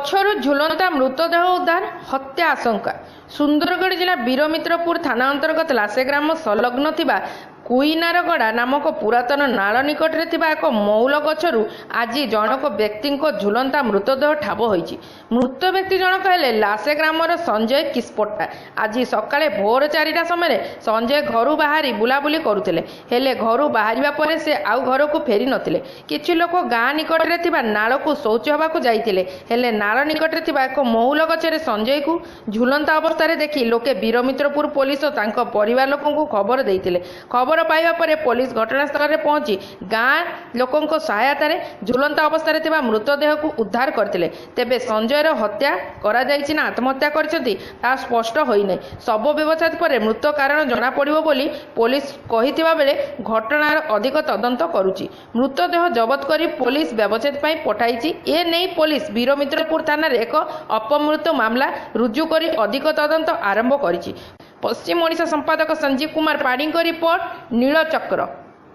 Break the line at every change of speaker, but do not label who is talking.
ଗଛରୁ ଝୁଲନ୍ତା ମୃତଦେହ ଉଦ୍ଧାର, ହତ୍ୟା ଆଶଙ୍କା। ସୁନ୍ଦରଗଡ଼ ଜିଲ୍ଲା ବୀରମିତ୍ରପୁର ଥାନା ଅନ୍ତର୍ଗତ ଲାସେ ଗ୍ରାମ ସଂଲଗ୍ନ ଥିବା କୁଇନାରଗଡ଼ା ନାମକ ପୁରାତନ ନାଳ ନିକଟରେ ଥିବା ଏକ ମହୁଲ ଗଛରୁ ଆଜି ଜଣକ ବ୍ୟକ୍ତିଙ୍କ ଝୁଲନ୍ତା ମୃତଦେହ ଠାବ ହୋଇଛି। ମୃତ ବ୍ୟକ୍ତି ଜଣକ ହେଲେ ଲାସେ ଗ୍ରାମର ସଞ୍ଜୟ କିସ୍ପୋଟା। ଆଜି ସକାଳେ ଭୋର 4ଟା ସମୟରେ ସଞ୍ଜୟ ଘରୁ ବାହାରି ବୁଲାବୁଲି କରୁଥିଲେ। ହେଲେ ଘରୁ ବାହାରିବା ପରେ ସେ ଆଉ ଘରକୁ ଫେରି ନଥିଲେ। କିଛି ଲୋକ ଗାଁ ନିକଟରେ ଥିବା ନାଳକୁ ଶୌଚ ହେବାକୁ ଯାଇଥିଲେ। ହେଲେ ନାଳ ନିକଟରେ ଥିବା ଏକ ମହୁଲ ଗଛରେ ସଞ୍ଜୟକୁ ଝୁଲନ୍ତା ଅବସ୍ଥାରେ ଦେଖି ଲୋକେ ବୀରମିତ୍ରପୁର ପୋଲିସ ଓ ତାଙ୍କ ପରିବାର ଲୋକଙ୍କୁ ଖବର ଦେଇଥିଲେ। ଖବର ପାଇବା ପରେ ପୋଲିସ ଘଟଣାସ୍ଥଳରେ ପହଞ୍ଚି ଗାଁ ଲୋକଙ୍କ ସହାୟତାରେ ଝୁଲନ୍ତା ଅବସ୍ଥାରେ ଥିବା ମୃତଦେହକୁ ଉଦ୍ଧାର କରିଥିଲେ। ତେବେ ସଞ୍ଜୟର ହତ୍ୟା କରାଯାଇଛି ନା ଆତ୍ମହତ୍ୟା କରିଛନ୍ତି, ତାହା ସ୍ପଷ୍ଟ ହୋଇନାହିଁ। ଶବ ବ୍ୟବଚ୍ଛେଦ ପରେ ମୃତ କାରଣ ଜଣାପଡ଼ିବ ବୋଲି ପୋଲିସ କହିଥିବା ବେଳେ ଘଟଣାର ଅଧିକ ତଦନ୍ତ କରୁଛି। ମୃତଦେହ ଜବତ କରି ପୋଲିସ ବ୍ୟବଚ୍ଛେଦ ପାଇଁ ପଠାଇଛି। ଏ ନେଇ ପୋଲିସ ବୀରମିତ୍ରପୁର ଥାନାରେ ଏକ ଅପମୃତ୍ୟୁ ମାମଲା ରୁଜୁ କରି ଅଧିକ ତଦନ୍ତ ଆରମ୍ଭ କରିଛି। ପଶ୍ଚିମ ଓଡ଼ିଶା ସମ୍ପାଦକ ସଞ୍ଜୀବ କୁମାର ପାଢ଼ୀଙ୍କ ରିପୋର୍ଟ, ନୀଳଚକ୍ର।